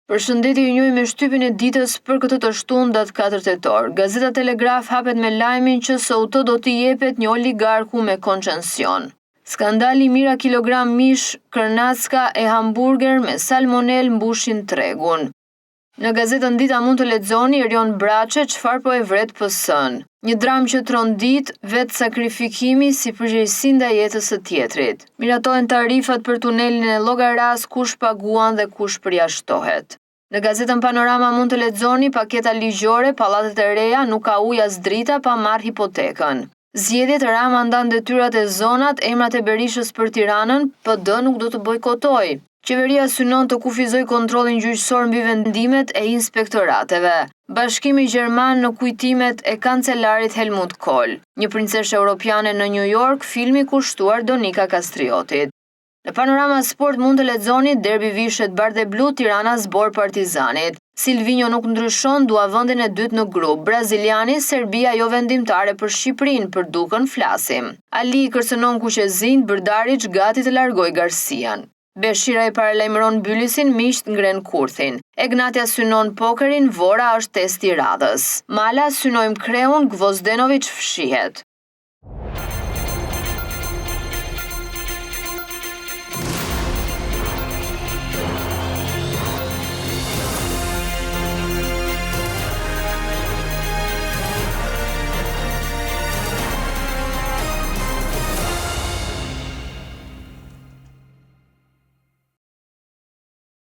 Përshëndetje ju njohim me shtypin e ditës për këtë të shtunë datë 4 tetor. Gazeta Telegraf hapet me lajmin që QSUT do t'i jepet një oligarku me koncension. Skandali mijëra kilogram mish, kërnacka e hamburger me salmonel mbushin tregun. Në gazetën Dita mund të lexoni Erion Braçe çfarë po e vret PS-në. Një dramë që trondit vetësakrifikimi si përgjegjësi ndaj jetës së tjetrit. Miratohen tarifat për tunelin e Llogarasë, kush paguan dhe kush përjashtohet. Në gazetën Panorama mund të lexoni paketa ligjore, pallatet e reja, nuk ka ujë as drita pa marrë hipotekën. Zgjedhjet Rama ndan detyrat e zonat, emrat e Berishës për Tiranën, PD nuk do të bojkotojë. Qeveria synon të kufizojë kontrollin gjyqësor mbi vendimet e inspektorateve. Bashkimi Gjerman në kujtimet e kancelarit Helmut Kohl. Një princeshë europiane në New York, filmi kushtuar Donika Kastriotit. Në Panorama Sport mund të lexoni Derbi vishet bardheblu, Tirana zbor Partizanit. Silvinjo nuk ndryshon, dua vendin e dytë në grup. Braziliani, Serbia jo vendimtare për Shqipërinë, për Dukën flasim. Ali kërcënon kuqezinjtë, Brdariç gati të largojë Garcian. Beshiraj paralajmëron Bylisin, miqtë ngrenë kurthin. Egnatia synon pokerin, Vora është testi i radhës. Mala synojmë kreun, Gvozdenoviç fshihet.